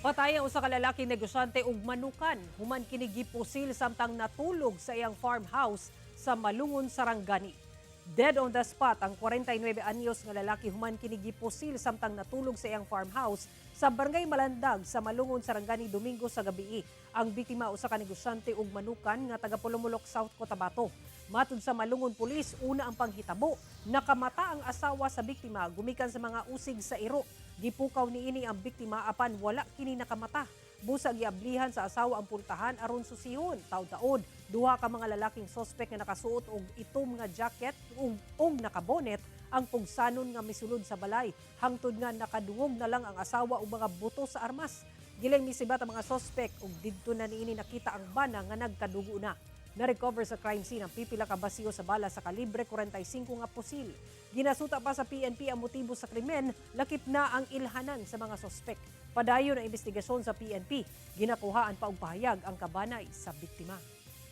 Patay ang usa ka lalaki negosyante og manukan human kini gipusil samtang natulog sa iyang farmhouse sa Malungon, Sarangani. Dead on the spot ang 49 anyos nga lalaki human kini gipusil samtang natulog sa iyang farmhouse sa Barangay Malandag sa Malungon, Sarangani, Domingo sa gabi. Ang biktima, usa ka negosyante og manukan nga taga Polomolok, South Cotabato. Matud sa Malungon Police, una ang panghitabo, nakamata ang asawa sa biktima gumikan sa mga usig sa iro. Gipukaw niini ang biktima apan wala kini nakamata. Busa giablihan sa asawa ang pultahan aron susihon. Taud-taod, duha ka mga lalaking sospek nga nakasuot og itom nga jacket ug nakabonet ang pugsanon nga misulod sa balay. Hangtod nga nakadungog na lang ang asawa og mga buto sa armas. Gilayon misibat ang mga sospek ug didto na niini nakita ang bana nga nagkadugo na. Na-recover sa crime scene ang pipila ka basiyo sa bala sa kalibre 45 nga pusil. Ginasuta pa sa PNP ang motibo sa krimen, lakip na ang ilhanan sa mga sospek. Padayon ang investigasyon sa PNP. Ginakuhaan pa og pahayag ang kabanay sa biktima.